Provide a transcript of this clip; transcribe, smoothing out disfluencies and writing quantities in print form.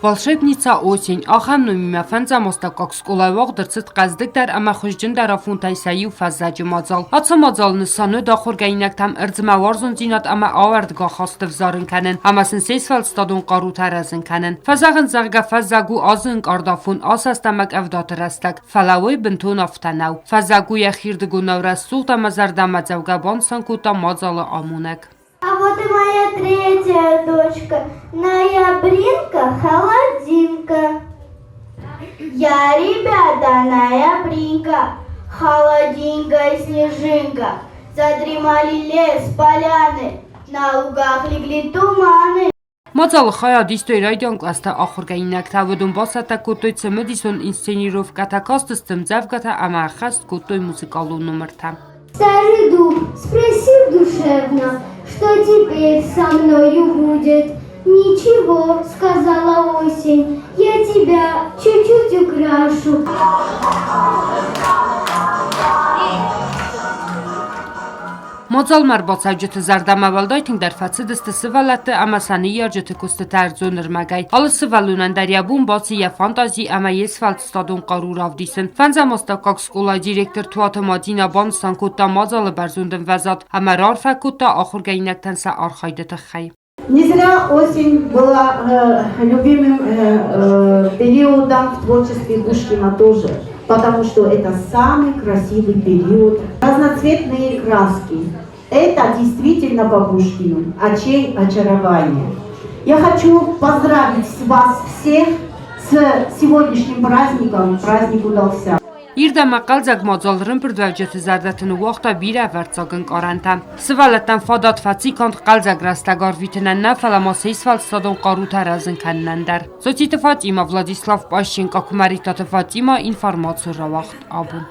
Волшебница осень ахӕм номимӕ фӕндзӕм астӕуккаг скъолайы уагъд ӕрцыд хъӕздыгдӕр ӕмӕ хуызджындӕр афонтӕй сӕ иу фӕззӕджы мадзал. Ацы мадзалы нысан уыд ахуыргӕнинӕгтӕм ӕрдзмӕ уарзондзинад ӕмӕ ауӕрдгӕ ахасты ӕвзарын кӕнын ӕмӕ сын се сфӕлдыстадон хъарутӕ рӕзын кӕнын. Фӕзӕгъынц, зӕгъгӕ, фӕззӕг у азы ӕнкъард афон, асӕст ӕмӕ къӕвдаты рӕстӕг, фӕлӕ уый бынтон афтӕ нӕу. Фӕззӕг у йӕхирдыгонау рӕсугъд ӕмӕ зӕрдӕмӕдзӕугӕ банысан кодта мадзалы амонӕг. А вот и моя третья дочка, ноябринка, холодинка. Я, ребята, ноябринка, холодинка и снежинка. Задремали лес, поляны, на лугах легли туманы. Мадзалы хайад истой райдиан кълӕсты ахуыргӕнинӕгтӕ, уыдон бацӕттӕ кодтой цымыдисон инсценировкӕтӕ, кастысты ӕмдзӕвгӕтӕ ӕмӕ ӕххӕст кодтой музыкалон номыртӕ. Старый дуб спросил душевно, что теперь со мною будет. Ничего, сказала осень, я тебя чуть-чуть украшу. Мадзалмӕ ӕрбацӕуджыты зӕрдӕмӕ уӕлдай тынгдӕр фӕцыдысты сывӕллӕтты ӕмӕ сӕ ныййарджыты куыстытӕ ӕрдзон ӕрмӕгӕй. Алы сывӕллонӕн дӕр йӕ бон баци йӕ фантази ӕмӕ йе сфӕлдыстадон хъару равдисын. Фӕндзӕм астӕуккаг скъолайы директор Туаты Мадинӕ банысан кодта мадзалы бӕрзонд ӕмвӕзад ӕмӕ раарфӕ кодта ахуыргӕнинӕгтӕн сӕ архайды тыххӕй. Не зря осень была любимым периодом в творчестве Пушкина тоже, потому что это самый красивый период. Разноцветные краски. Это действительно по Пушкину, очей очарование. Я хочу поздравить вас всех с сегодняшним праздником. Праздник удался. Ирд ӕмӕ хъӕлдзӕг мадзал ӕрӕмбырдуӕвджыты зӕрдӕты ныууагъта бирӕ ӕвӕрццаг ӕнкъарӕнтӕ. Сывӕллӕттӕн фадат фӕци канд хъӕлдзӕг рӕстӕг арвитынӕн нӕ, фӕлӕ ма се сфӕлдыстадон хъарутӕ рӕзын кӕнынӕн дӕр. Социты Фатимӕ, Владислав Пащенко, Куымӕридтаты Фатимӕ, информацийы рауагъд абон.